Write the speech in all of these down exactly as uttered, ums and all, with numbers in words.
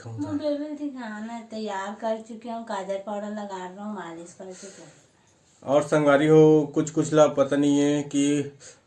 मैं बेबी दिखाना तैयार कर चुकी हूँ, काजल पाउडर लगा रहा हूँ, मालिश कर चुकी हूँ। और संगवारी हो, कुछ कुछ ला पता नहीं है कि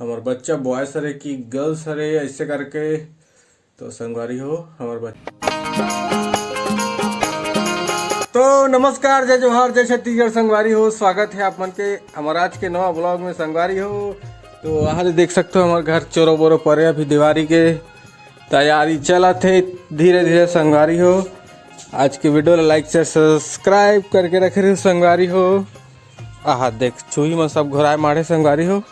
हमार बच्चा बॉयस हरे कि गर्ल्स हरे, ऐसे करके। तो संगवारी हो, हमार बच्चा। तो नमस्कार, जय जोहार, जय छत्तीसगढ़ संगवारी हो। स्वागत है आप मन के हमार आज के नवा ब्लॉग में संगवारी हो। तो आज देख सकते हो हमार घर चोरो बोरो परे, अभी दिवाली के तैयारी चलत हे धीरे धीरे संगवारी हो। आज के वीडियो ला लाइक से सब्सक्राइब करके रखे रहो संगवारी हो। आहा देख चूही मन सब घोराए माढ़े संगवारी हो।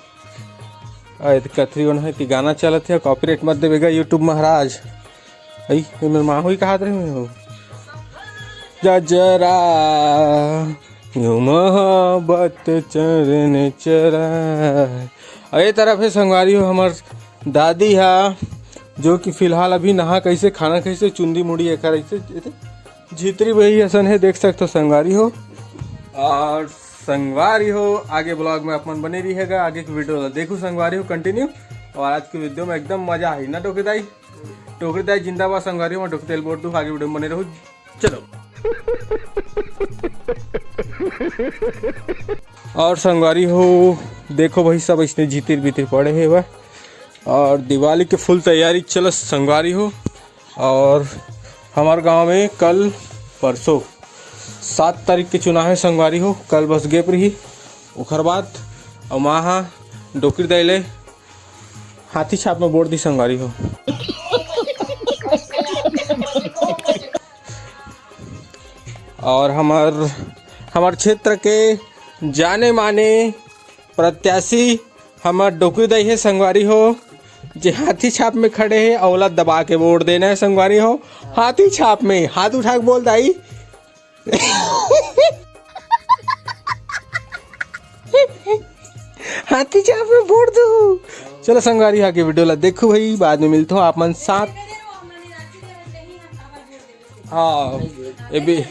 अरे तो कथरी ओन है कि गाना चलत हे, कॉपीराइट मत देवेगा YouTube महाराज। आई एमे माँ हुई कहात रहे हो। जा जरा यूं मोहब्बत चरन चरा। अरे तरफ है संगवारी हो हमार दादी हा, जो कि फिलहाल अभी नहा कैसे खाना कैसे चुंदी मुड़ी एकर ऐसे, ऐसे झितरी बही असन है, देख सकते हो संगवारी हो। और संगवारी हो आगे ब्लॉग में अपन बने रहिएगा, आगे की वीडियो ला देखो संगवारी हो कंटिन्यू। और आज की वीडियो में एकदम मजा आई ना डोकरी दाई। डोकरी दाई जिंदाबाद संगवारी हो, मैं डोकरी तेल बोल दूँ, आगे वीडियो में बने रहो। चलो। और संगवारी हो देखो भाई सब इसने झितिर बितिर पड़े हे बा। और दिवाली के फुल तैयारी चलत संगवारी हो। और हमार गांव में कल परसों सात तारीख के चुनाव है संगवारी हो, कल बस गेप रही ओखर बाद। और माँ हा डोकरी दाई ले हाथी छाप में बोड़ दी संगवारी हो। और हमार हमार क्षेत्र के जाने माने प्रत्याशी हमार डोकरी दाई है संगवारी हो, जे हाथी छाप में खड़े है, ओला दबा के वोट देना है संगवारी हो। हाथी छाप में हाथ उठा के बोल दाई। हाथी छाप में वोट दो। चलो संगवारी आगे वीडियो ला देखो भाई, बाद में मिलते हो आप मन साथ। हाँ, ये भी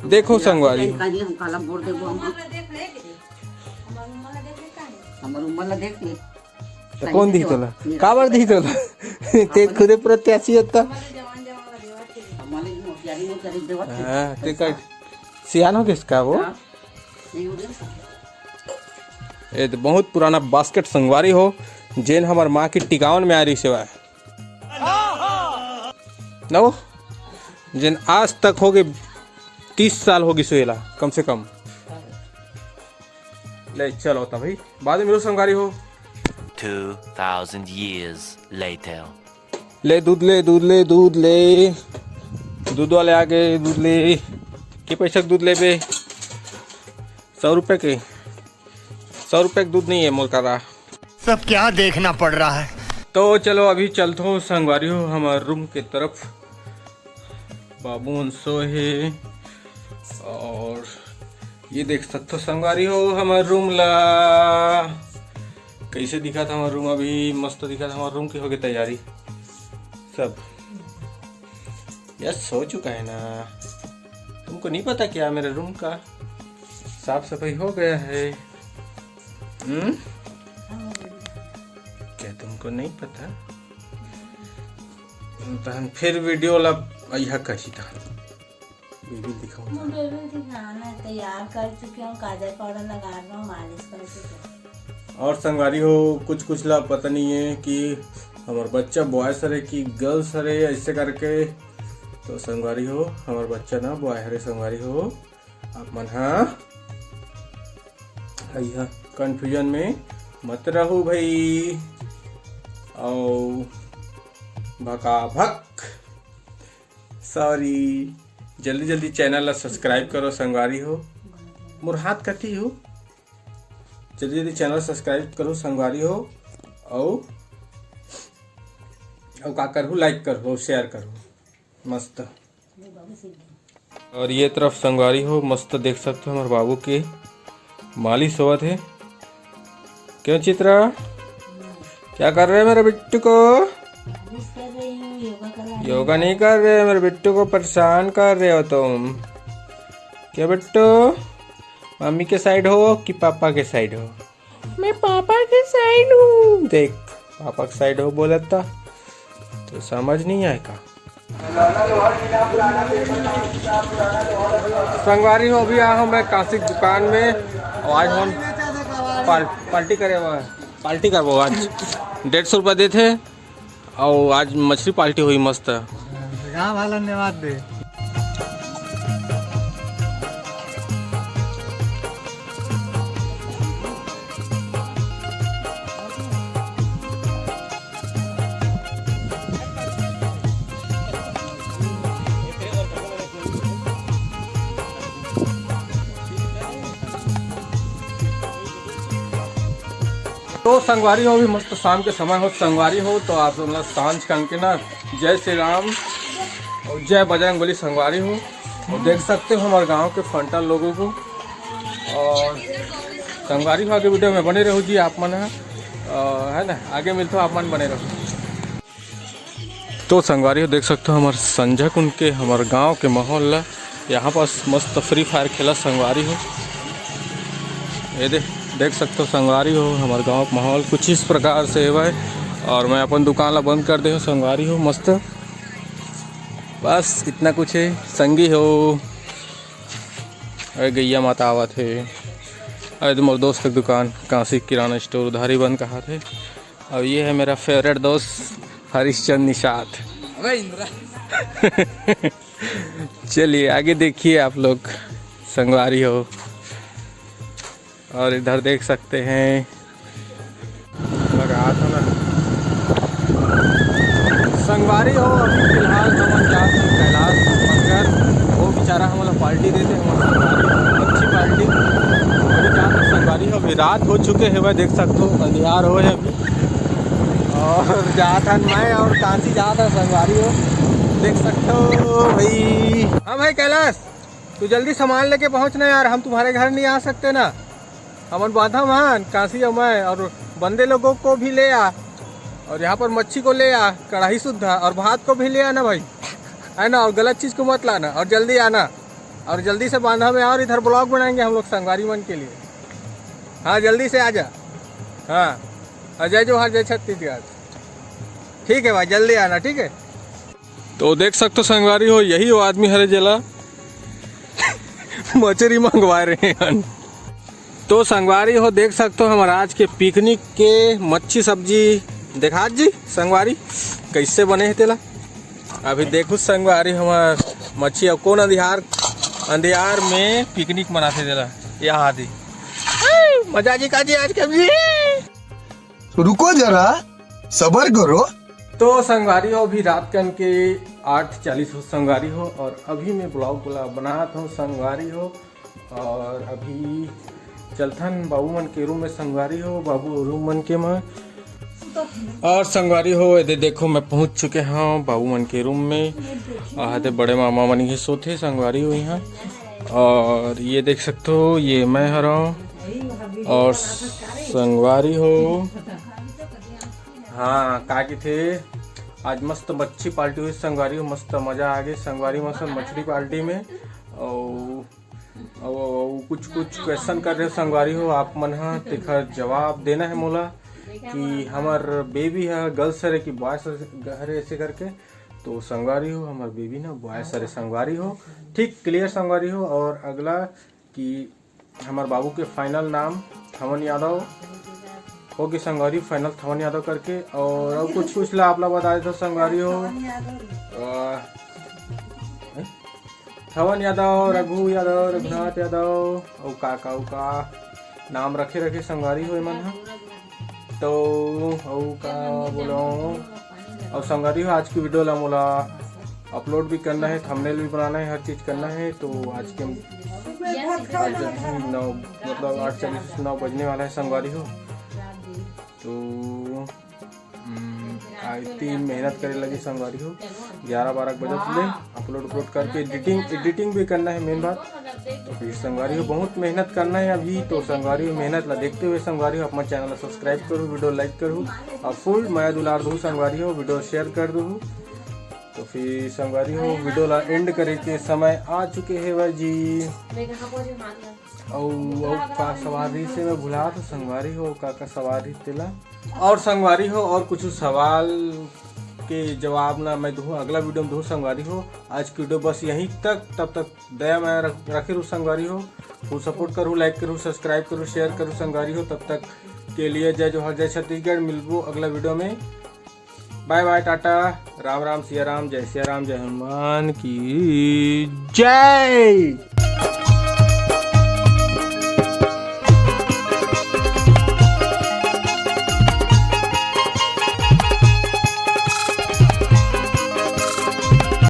देखो संगवारी। काली हम काला वोट देबो हम। हमर उम्र ला देख ले। तो कौन दी तोला? काबर दी तोला? ते खुदे प्रत्याशी होता। हमारे मोतियारी मोतियारी देवत है। हाँ, ते का सियान हो गइस का वो? हाँ। ये तो बहुत पुराना बास्केट संगवारी हो, जेन हमार माँ की टिकावन में आ रही सेवा है। न वो? जेन आज तक हो गए तीस साल हो गई सोएला कम से कम। ले चलो तब भाई, बाद में मिलो संगवारी हो। Two thousand years later. ले दूध ले, दूध ले, दूध ले। दूध वाले आ गए, दूध ले। के पैसा के दूध लेबे? सौ रुपए के। सौ रुपए के दूध नहीं है मोर करा। सब क्या देखना पड़ रहा है। तो चलो अभी चलत हो संगवारी हो हमार रूम के तरफ। बाबू मन सोए हे। और ये देख सकते हो संगवारी हो हमार रूम ला, कैसे दिखत हमार रूम। अभी मस्त दिखत हमार रूम की होगी तैयारी सब। यस, हो चुका है ना। तुमको नहीं पता क्या, मेरे रूम का साफ सफाई हो गया है? हम्म? क्या तुमको नहीं पता? तहन फिर वीडियो ला अइहा कही तहन। बेबी दिखाऊं मैं तहन। बेबी दिखाना तैयार कर चुकी हूँ, काजल पाउडर लगा रहा हूँ, मालिश कर चुकी हूँ। और संगवारी हो, कुछ कुछ ला पता नहीं है कि हमार बच्चा बॉयस हरे कि गर्ल्स हरे, ऐसे करके। तो संगवारी हो, हमार बच्चा ना बॉय हरे संगवारी हो। आप मन हा अइहा कंफ्यूजन में मत रहू भाई। औ भकाभक, सॉरी, जल्दी जल्दी चैनल ला सब्सक्राइब करो संगवारी हो। मोर हाथ कटी हो, जल्दी जल्दी चैनल सब्सक्राइब करो संगवारी हो। औ औ का करहु, लाइक करहु, शेयर करहु। मस्त। और ये तरफ संगवारी हो, मस्त देख सकते हो हमारे बाबू के मालिश होवत हे। क्यों चित्रा, क्या कर रहे हो मेरे बिट्टू को? मालिश कर रही हूँ, योगा करा रही हूँ। योगा नहीं कर रहे हो, मेरे बिट्टू को परेशान कर रहे हो तुम। क्या बिट्टू, मम्मी के साइड हो कि पापा के साइड हो? मैं पापा के साइड हूँ। देख, पापा के साइड हो बोलत था, तो समझ नहीं आए का? संगवारी हो, अभी आया हूँ मैं कांसी की दुकान में और आज हम पार-, पार्टी करे हुआ, पार्टी करबो आज। डेढ़ सौ रुपया देथे और आज मछली पार्टी हुई मस्त। गाँव वाला ने बात दे। तो संगवारी हो, अभी मस्त शाम के समय हो संगवारी हो, तो आप सब ला सांझ कन के ना जय श्री राम और जय बजरंग बली संगवारी हो। और देख सकते हो हमारे गांव के frontal लोगों को। और संगवारी हो, आगे वीडियो में बने रहो जी आप मन ह, अ, है ना, आगे मिलते हो, आप मन बने रहो। तो संगवारी हो, देख सकते हो हमारे संझा कुन के, हमारे गांव के माहौल ला। यहाँ पास मस्त Free Fire खेला संगवारी हो। ये दे, देख सकते हो संगवारी हो, हमारे गांव का माहौल कुछ इस प्रकार से है भाई। और मैं अपन दुकान ला बंद कर दे हूँ संगवारी हो, मस्त बस इतना कुछ है संगी हो। अरे गैया माता आवत है। अरे तो मोर दोस्त के दुकान कांसी किराना स्टोर उधारी बंद कहा थे। और ये है मेरा फेवरेट दोस्त हरिश्चंद निषाद। अबे इंद्रा। चलिए आगे देखिए आप लोग संगवारी हो। और इधर देख सकते हैं, लगा था ना संगवारी हो। अभी फिलहाल हमन जात हन कैलाश मंगर, वो बेचारा हमन ला पार्टी देते, हमर संगवारी हो, अच्छी पार्टी। अभी जात हन संगवारी हो, अभी रात हो चुके हैं भाई, देख सकते हो अंधियार हो है अभी। और जात हन मैं और कांसी जात हन संगवारी हो, देख सकते हो भाई। हाँ भाई कैलाश, तू जल्दी सामान लेके पहुंच ना यार, हम तुम्हारे घर नहीं आ सकते ना। हमन बांधा मान कांसी और मैं और बंदे लोगों को भी ले आ, और यहाँ पर मच्छी को ले आ, कढ़ाई सुद्धा, और भात को भी ले आना भाई, है ना। और गलत चीज़ को मत लाना, और जल्दी आना, और जल्दी से बांधा में आ, और इधर ब्लॉग बनाएंगे हम लोग संगवारी मन के लिए। हाँ, जल्दी से आ जा। हाँ, और जय जोहार, जय छत्तीसगढ़। ठीक है भाई, जल्दी आना, ठीक है। तो देख सकते हो संगवारी हो, यही वो आदमी हरे जेला मछरी मंगवा रहे हैं। तो संगवारी हो, देख सकते हो हमारा आज के पिकनिक के मच्छी सब्जी। देखा जी संगवारी कैसे बने है तेला। अभी देखो संगवारी, हमार मच्छी। अब कौन अंधियार, अंधियार में पिकनिक मनाथे तेला। यहाँ दी मजा जी का जी आज के भी। तो रुको जरा, सबर करो। तो संगवारी हो, अभी रात कन के आठ चालीस हो संगवारी हो, और अभी मैं ब्लॉग वाला बनात हूँ संगवारी हो। और अभी चलथन बाबू मन के रूम में संगवारी हो, बाबू रूम मन के में। और संगवारी हो, ये दे देखो, मैं पहुंच चुके हूँ बाबू मन के रूम में। आहा दे बड़े मामा मन के सोते संगवारी हो यहाँ। और ये देख सकते हो, ये मैं हरा हूँ। और संगवारी हो, हाँ, का कथे, आज मस्त मच्छी पार्टी हुई संगवारी हो, मस्त मजा आ गई संगवारी, मस्त मछली पार्टी में। और, और, और कुछ कुछ क्वेश्चन कर रहे हो संगवारी हो आप मन हा, तेखर जवाब देना है मोला कि हमर बेबी है गर्ल्स हरे कि बॉयज हरे ऐसे करके। तो संगवारी हो, हमर बेबी ना बॉयज हरे संगवारी हो, ठीक क्लियर संगवारी हो। और अगला कि हमार बाबू के फाइनल नाम थवन यादव हो गए संगवारी, फाइनल थवन यादव करके। और, और कुछ कुछ ला आप ला बता देता संगवारी हो। अ, थवन यादव, रघु यादव, रघुनाथ यादव, और का का, का नाम रखे रखे संगवारी हो एमन ह। तो अउ का बोलो, और संगवारी हो, आज की वीडियो ला मोला अपलोड भी करना है, थंबनेल भी बनाना है, हर चीज करना है। तो आज के नौ, मतलब आठ चालीस, नौ बजने वाला है संगवारी हो। तो हम्म, आज दिन मेहनत करे लगी संगवारी हो, ग्यारह बारह बजत ले अपलोड अपलोड करके एडिटिंग, एडिटिंग भी करना है मेन बात। तो फिर संगवारी हो, बहुत मेहनत करना है अभी। तो संगवारी हो, मेहनत ला देखते हुए संगवारी हो, अपना चैनल ला सब्सक्राइब करो, वीडियो लाइक करो, और फुल मया दुलार दो संगवारी हो, वीडियो शेयर कर दो। तो फिर संगवारी हो, वीडियो ला एंड करे के समय आ चुके है भाई जी। अउ, अउ का सवाल रहिस हे, मैं भुला तो संगवारी हो, का का सवाल रहिस तेला। और संगवारी हो, और कुछ सवाल के जवाब ला मैं दूँ, अगला वीडियो में दूँ संगवारी हो। आज की वीडियो बस यहीं तक। तब तक दया माया रख-, रखे रहू संगवारी हो। फुल सपोर्ट करू, लाइक करू, सब्सक्राइब करू, शेयर करू संगवारी हो। तब तक के लिए जय जोहार, जय छत्तीसगढ़। मिलबो अगला वीडियो में। बाय बाय, टाटा, राम राम, सिया राम, जय सिया राम, जय हनुमान की जय।